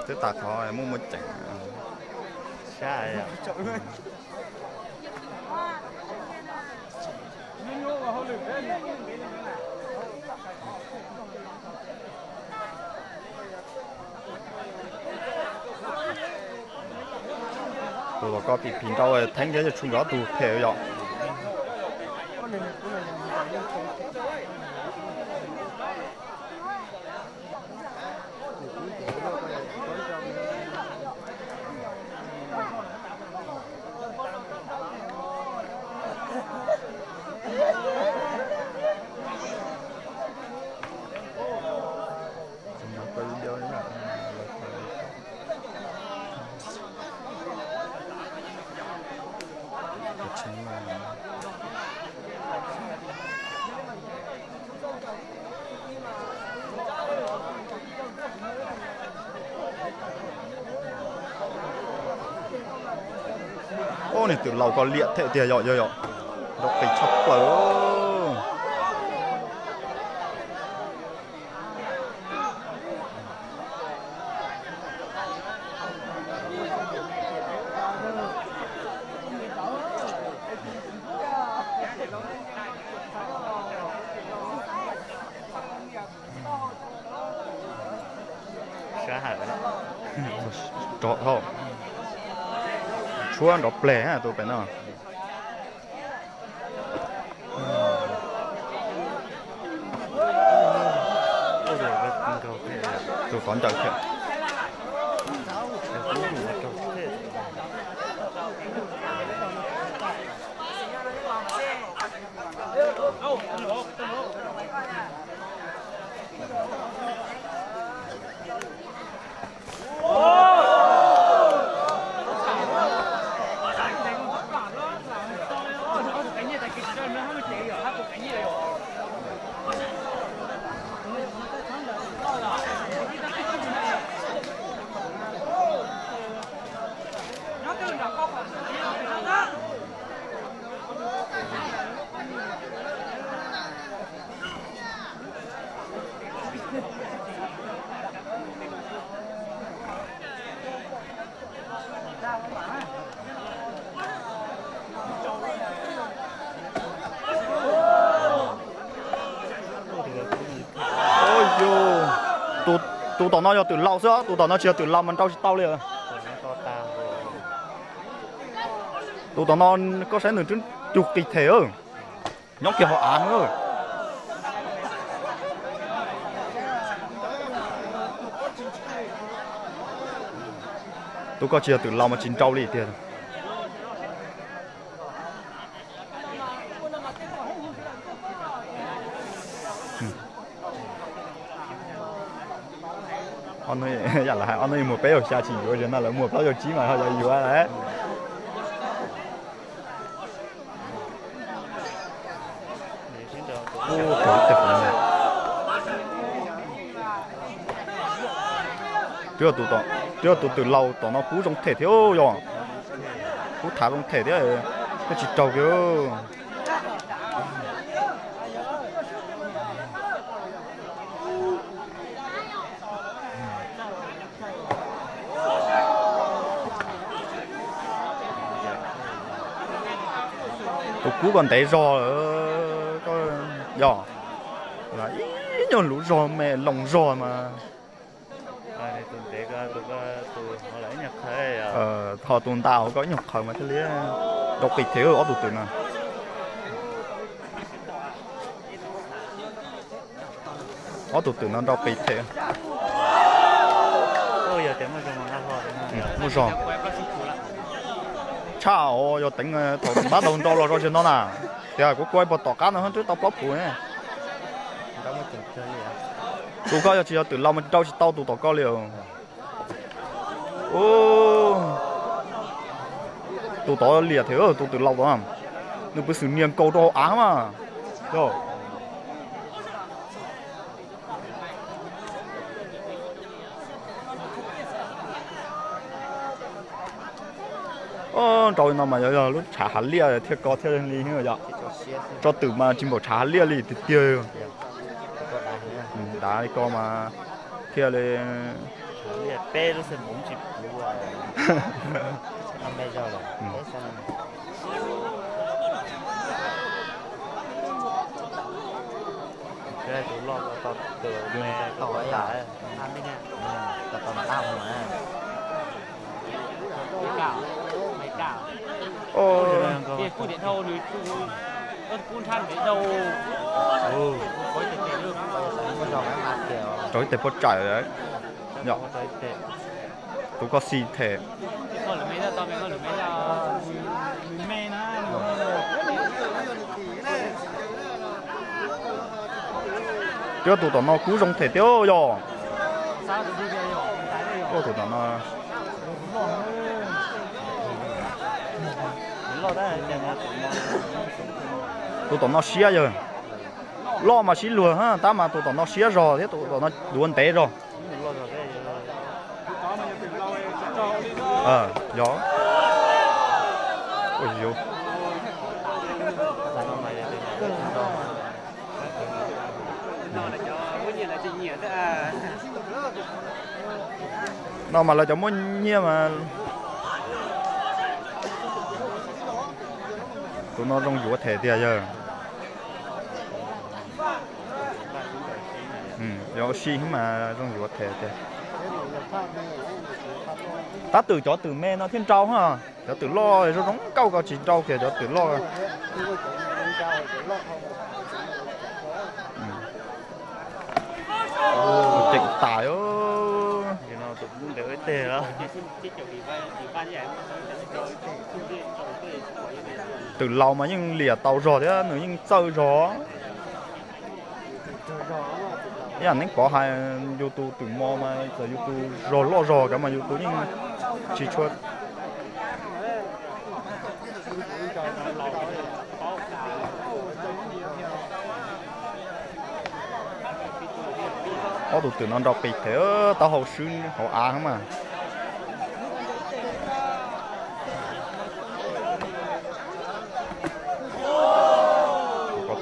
Twb tas qhov muaj muaj ceem sab. Tus tom ko pim phim nrau theeb thiab yog tshum nkawd ob tug phem yom. Ub, niag twm laus ko liam thiab tiag yom, yog yom, nrov qis tshaj plaws. Sab hawm, rov dhau, tshuab nrov pleg tus pem no. Tus tod ncaws thiab. Tus tom no yog twm laus xwb, tus tom no tsis yog twm laus mas nrau tsis tau li. Tus tom no koj saib nws cug qis them, nyob kiag hauv av. Tus koj tsis yog twm laus mas tsis nrau li tiag. Yam lawv hais ob hnub muag peb caug xya tsis yuav, zaum no lawv muag plaub caug tsib mas ho yuav lawm. Twb yog tus twm laus tom no kub zoo them thiab yog, kub thav zoo them thiab, twb tsis raug kiag. Tus kub ko ntev zog lawm, yog ib nyuag lub zog me loos zog mas. Ho tus nta hauv ko ib nyuag qhawv mas thiaj li nrau qis them ob tug twm no. Ob tug twm no nrau qis them. Muaj zog. Tshaj os, yog teev thaum npab ntaus nrau los zog zaum no na. Tias kuv kua pog tom qab no twb tau plaub puv. Tus ko yog tsis yog twm laus mas nrau tsis tau tus tom ko li. Tus tod liam thiab tus twm laus tod, nws pw xwm nias nkaus rau hauv av mas. Nrau li no mas yog lub tshav hav liaj thiaj ko thiaj li yom. Tso twm mas tsis npaum tshav hav liaj li tiag tiag. Dav li ko mas thiaj li. Rau ib tes puab tsawm yom. Tus koj xis them. Thiab tus tom no kuj zoo them thiab yog. Tus tom no, tus tom no siab yawg. Loj mas sib luag tab mas tus tom no siab zog thiab tus tom no duav ntev zog. Yog. No mas lawv cov muaj nyiaj mas. Tus no zoo yuav them tiag yawg. Yog ua si mas zoo yuav them tiag. Tab twm cov twm me no thiaj nrau, cov twm loj zoo zoo nkauj ko tsis nrau kiag cov twm loj. Ceem tas. Twm laus mas yeej liam tau zog thiab nws yeej txawj zog. Ib yam neeb pov hais yus tus twm mos mas txawm yus tus zog loj zog kav mas yus tus yeej tsis tshua. Ob tug twm no nrau qis them taub hau swb hauv av mas.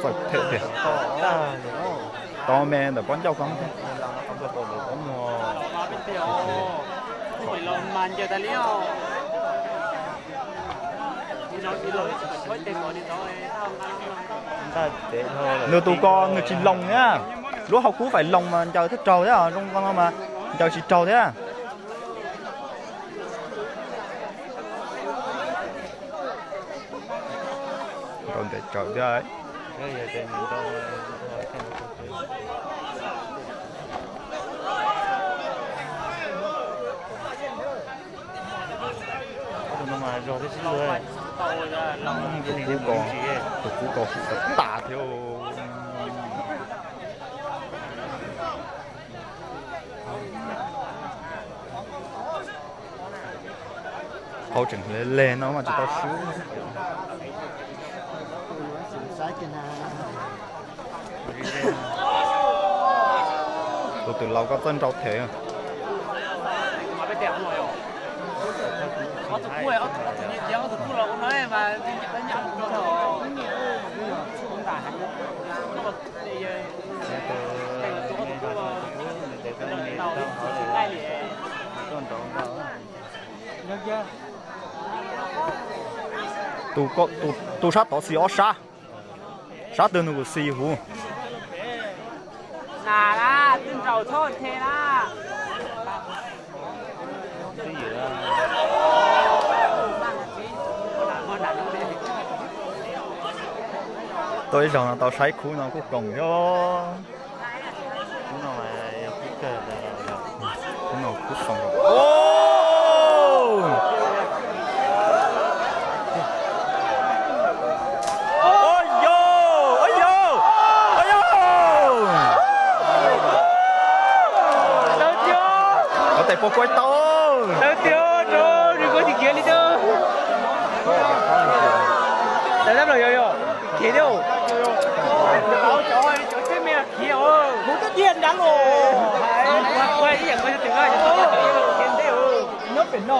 Txawj them tiag. Tau me ntawm pob ncauj ko. Nws tus ko nws tsis loos thiab. Lub hauv kub faim loos mas ncaws thiaj raug thiab, zoo ko no mas ncaws tsis raug thiab. Nrau ntev tsawv thiab. Tus kub ko, tus kub ko hum tas tas thiab. Qau tseem hle leg no mas tsis tau swb. Tus twm laus koj txawj nrau them. Tus sab tod xis ob sab, sab twg nws kuj xis huv. Tuaj ib zaug no tau saib khub no kuj koom thiab. Khub no kuj koom. Cov tes puas kuaj tau. Tawv tiag, rau nws kuaj tsis khiav li thiab. Tawv tab los yog yog khiav thiab. Cov tsheb me khiav os. Kuv twb dhia nrad los. Kuaj ib yam kuaj twg khiav ntej os. Nyob pem no.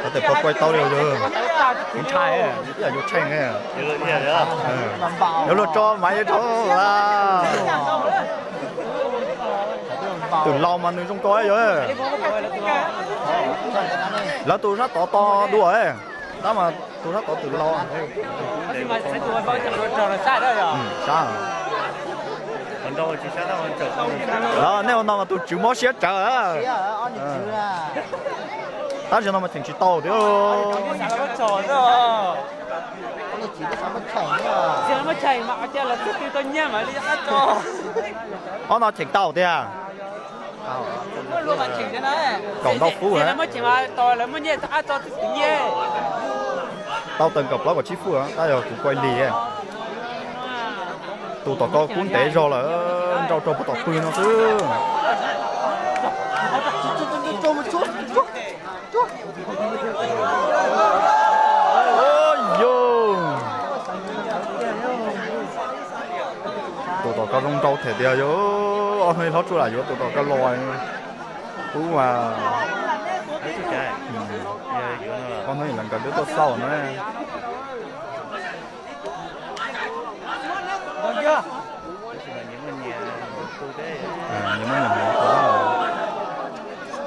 Cov tes pog kuaj tau li yog, ntshai, yuav tsheej, yuav luag tso mas yuav rau. Twm laus mas nws zoo ko yog. Lawv tus sab tod to dua, tab mas tus sab tod twm laus. Nej ua no mas tus tswv mob siab tsawv. Tab sis no mas cheem tsis tau tiag. Ob no cheem tau tiag. Kaum ntau fub, tau tawm kaum plaub kaum tsib fub, tab yog kuv kuaj lig. Tus tom ko kub ntev zog lawm, nrau rau puag tom pwg no xwb. Yog tus tom ko zoo nrau them tias yog ob hnub hlob tsuj lam yuav tus tom ko los. Pub mas ob hnub lawv nkawd twb tuaj xauj na.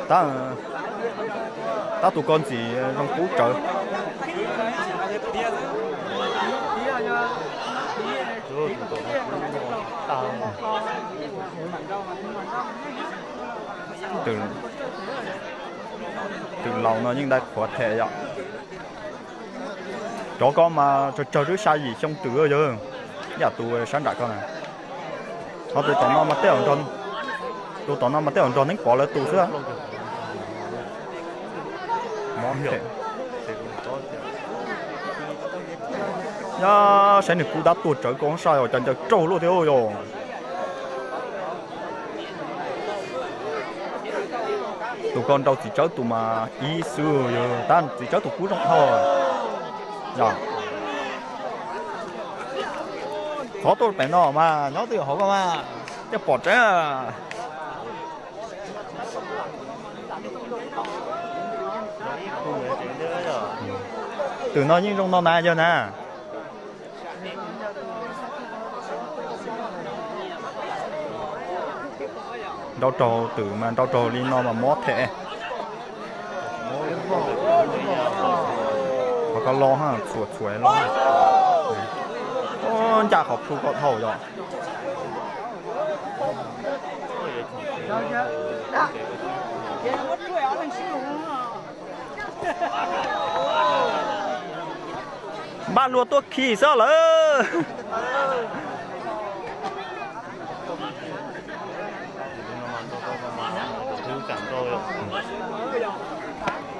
Tab, tab tus ko ntxim zoo kub tsawv. Twm laus no yeej dai qhuav them yom. Cov ko mas tsawg tsawg twb xya yim xyoo twm yog. Yam tus sab nram ko na. Ho tus tom no mas tej zaum nrog, tus tom no mas tej zaum nrog Neeb Pov lawv tus xwb. Yog saib nws kub dab tuag tsawv ko sai os, cas ncaws raug luaj thiab yog. Tus ko nrau txiv tsawb tus mas ib xwb yog, tab txiv tsawb tus kub zoo dhau. Yog qhov tuaj pem no mas nyob twj ywm hauv ko mas coj pom tseeb. Twm no yeej zoo no na yog na. Nrau raug twm mas nrau raug li no mas mob them. Qhov ko lo txhuam txhuam lo. Ncaj qhov plhu ko dhau yog. Npaj luag tuaj khi xwb lawm.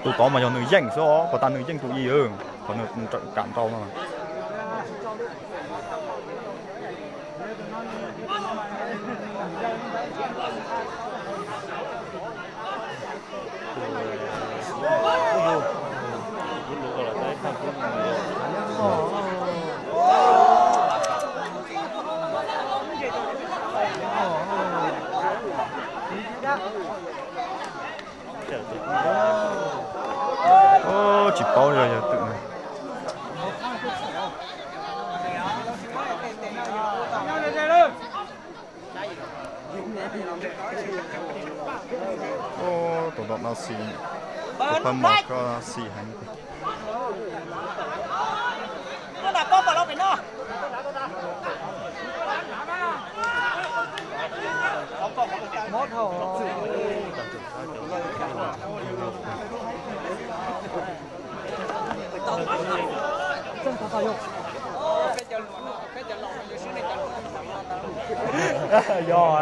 Tus tod mas yog nws yeej xwb os, puas tas nws yeej tus i, qhov nws kam nrau no. Tsis paub yog twm. Tus tom no xis, tus pab mos ko xis heev. Yog,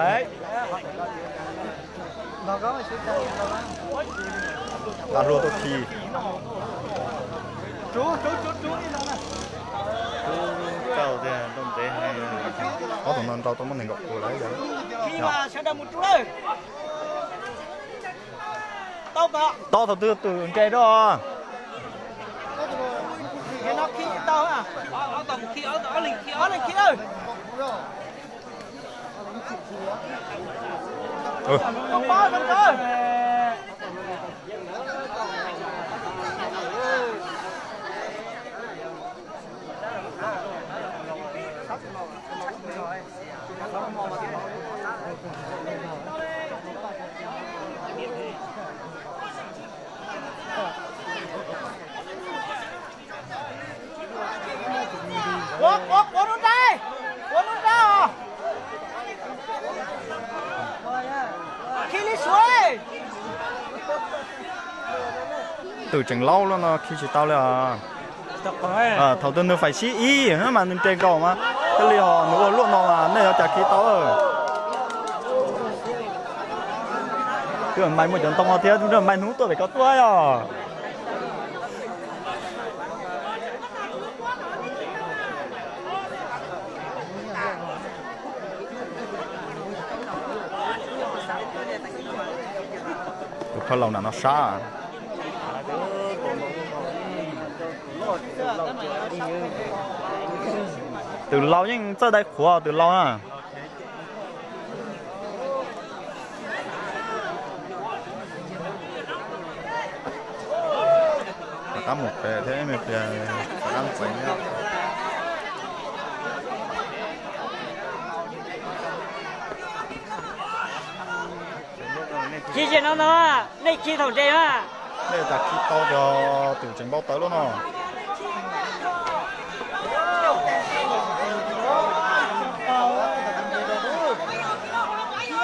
tas hlua tuaj khi. Ob tug no nrau tau muaj nees nkaum tus lawm. Tau thaum twg twm nres rau. Tus tseem laub luaj no khi tsis tau li os. Thaum tus nws faim sib ib mas nws nres nkaus mas, thiaj li ho nws ua luaj no mas nej yuav cas khi tau. Twb mais muaj cov ntoo no thiab, twb mais hnub tuaj pem ko tuaj os. Tus phaj laus nram no sab. Tus laus yeej txawj dai qhuav tus laus na. Rov qab mus pem thiab, me pliag rov qab ntxeev thiab. Khi tsis no no, nej khi thaum ntses mas. Nej tas khi tau cov tus tseem npau taws lub no.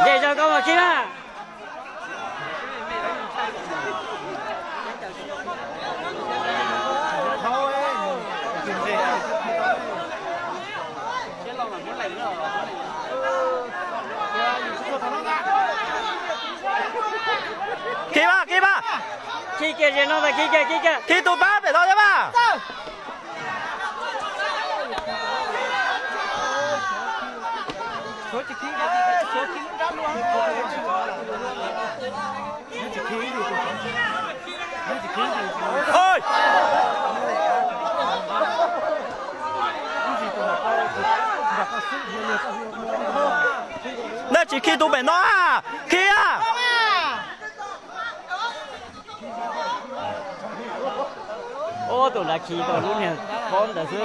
Ntses zog koj mas khi mas. Khi mas, khi mas. Khi kiag zem no ntag, khi kiag, khi kiag. Khi tus pab pem tod thiab mas. Nej tsis khi tus pem no, khi a. Ub, tus nrad khi tau lub niag pob ntawd xwb.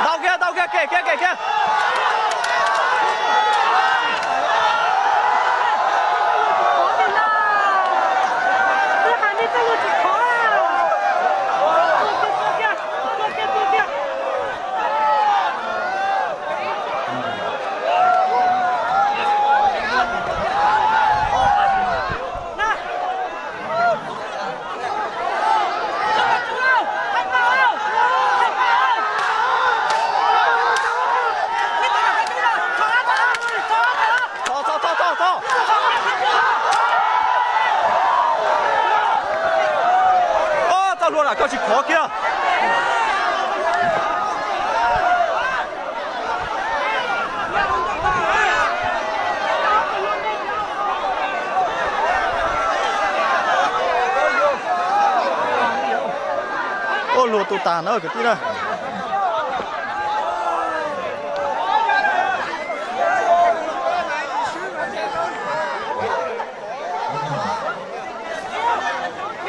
Tau kiag, tau kiag, kem kiag, kem kiag. Txhob, txhob, txhob, txhob. Ob, txoj hlua na koj tsis khov kiag. Ua luag tu tas na kwv tij na.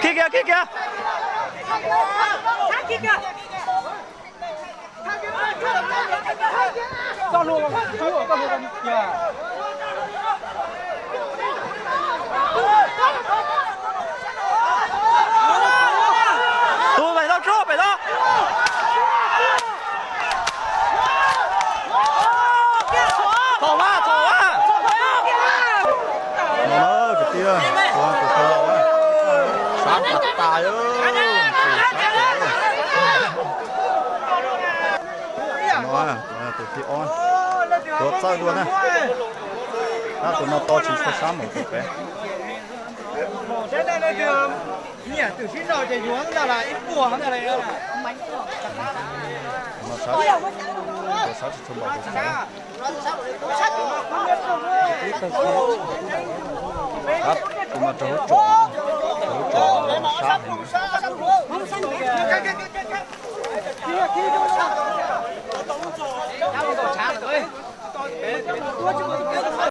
Khi kiag, khi kiag. Tus pem no, tso pem no. Txhob mas, txhob mas. No kwv tij, tus phaj laus sab tas tas. No tus thib ob, tuav txawj dua na. Tab tus no to tsis tshua sab mus tus pem. Tus no sab, tus no sab tsis tshua npaum tus pem. Tus no raug lub tsom, raug lub tsom sab heev.